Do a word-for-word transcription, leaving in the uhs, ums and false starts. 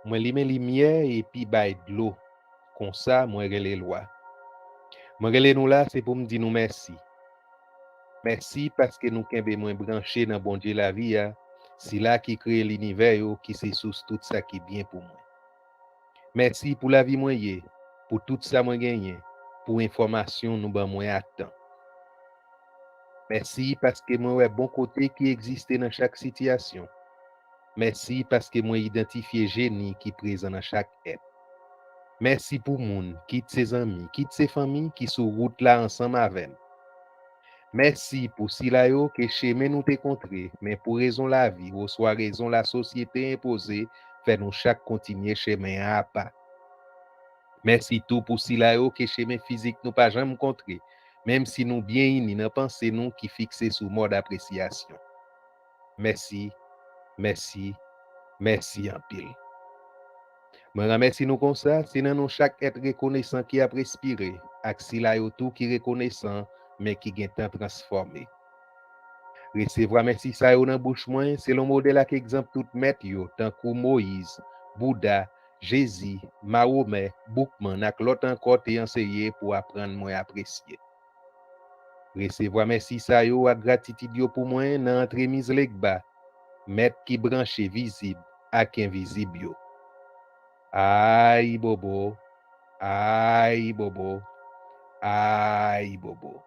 Mwen limen limyè epi bay dlo. Konsa, mwen rele lwa. Mwen rele nou la, se pou m di nou mèsi. Mèsi paske nou kenbe mwen branche nan Bondye lavi a, sila ki kreye linivè yo, ki se sous tout sa ki byen pou mwen. Mèsi pou lavi mwen ye, pou tout sa mwen genyen, pou enfòmasyon nou ban mwen a tan. Mèsi paske mwen wè bon kote ki egziste nan chak sitiyasyon. Mèsi paske mwen idantifye jeni ki prezan nan chak èt. Mèsi pou moun, kit se zanmi, kit se fanmi, ki sou wout la ansanm avè m. Mèsi pou sila yo ke chemen nou te kontre, men pou rezon lavi oswa rezon lasosyete enpoze, fè nou chak kontinye chemen an apa. Mèsi tou pou sila yo ke chemen fizik nou pa janm kontre, menm si nou byen ini nan panse nou ki fikse sou mòd apresyasyon. Mèsi, mèsi, mèsi anpil. Mwen ranmèsi nou konsa, se nan non chak èt rekonesan ki ap respire, ak sila yo tou ki rekonesan, men ki gentan transfòme. Resevwa mèsi sa yo nan bouch mwen, selon modèl ak egzanp tout mèt yo, tankou Moyiz, Bouda, Jezi, Mawomè, Boukman, ak lòt ankò te anseye pou aprann mwen apresye. Resevwa mèsi sa yo ak gratitid yo pou mwen nan antremiz Legba, mèt ki branche vizib ak envizib yo. Ayibobo, ayibobo, ayibobo.